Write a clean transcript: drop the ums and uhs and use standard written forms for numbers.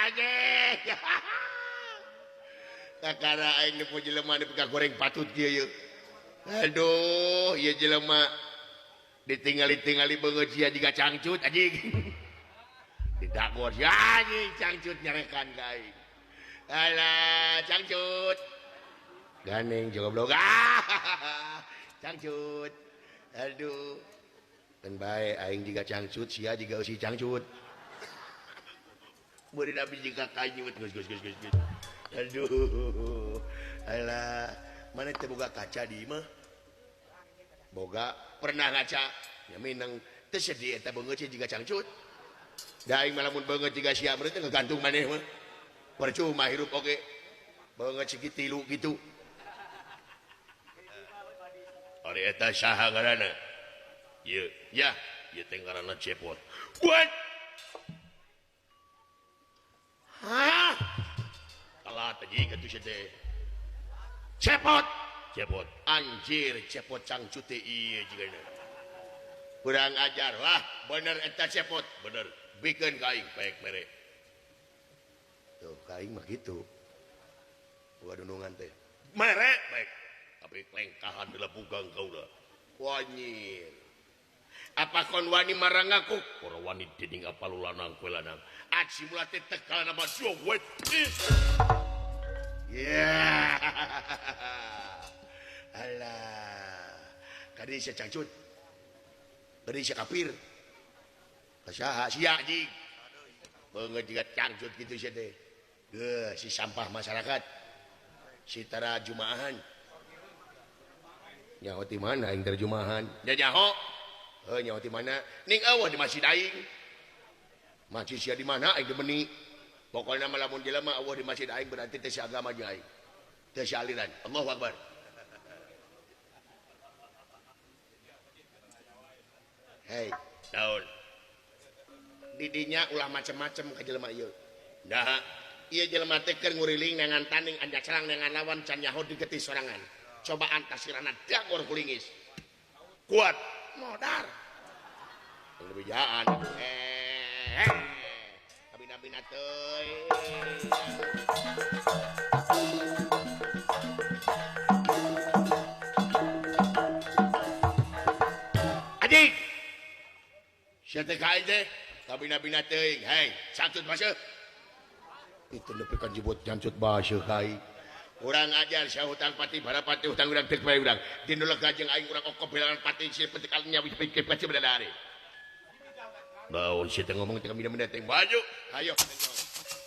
Anjing. Kakara aing nepo jelema nepi ka goreng patut kieu yeuh. Aduh, ieu jelema ditinggali-tingali beungeut sia jiga cangcut anjing. Didagor sia anjing cangcut nyarekan ka aing. Alah, cangcut. Ganeng goblok. Ah, cangcut. Aduh. Kan bae aing jiga cangcut sia jiga eusi cangcut. Beureun abi jiga kanyut geus geus geus geus. Aduh. Alah, mana teh boga kaca di imah? Boga pernah ngaca. Ya mineng teu sedih eta beungeut sia jiga cangcut. Da aing mah lamun beungeut jiga sia meureun teh ngagantung maneh mah. Percuma hirup oge. Beungeut segi tilu kitu. Ari eta saha ngaranna? Ieu, ya, ieu teh ngaranna Cepot. What? Hah? Telat anjing atuh sia teh. Cepot, Cepot. Anjir, Cepot cangcut teh ieu jigana. Kurang ajar. Wah, bener eta Cepot, bener. Bikeun ka aing pek mere. Tuh, ka aing mah kitu. Boga dunungan teh. Mere baik. Tapi lengkahan heula bugang kaula. Wanyir. Apa kon wani marang aku? Ora wani dening apa lu lanang kowe lanang. Aji mula teh tekal nama jowet. Yeah. Alah. Kadi sia cangcut. Kadi sia kafir. Saha sia anjing. Beungeut jiga cangcut kitu sia teh. Geuh si sampah masyarakat. Si tara jumaahan. Nyaho ti mana aing terjemahan? Nya nyaho. Heuh nyaho ti mana? Ning eueuh di masjid aing. Masjid sia di mana aing dimeni. Pokokna mah lamun jelema eueuh di masjid aing berarti teh si agama jeung aing. Teh si aliran. Allahu Akbar. Hei, daun. Didinya ulah macem-macem ka jelema ieu. Nah, ieu jelema teh keur nguriling neangan tanding anjak celang neangan lawan can nyaho digetih sorangan. Cobaan tasirana dangor kulingis. Kuat modar. Lebih jaan. Kabina-bina teuing. Adik. Sia teh ka aing teh kabina-bina teuing. Hei, santut baseuh. Itu nepi ka jebot jancut baseuh ka aing. Urang ajar sia hutang pati barapati hutang urang teh bae urang. Dinu lega jeung aing urang okop bilangan pati sia penting kalnya wis pikir pati beradare. Naon sia teh ngomong teh kabina-bina teuing baju. Hayo.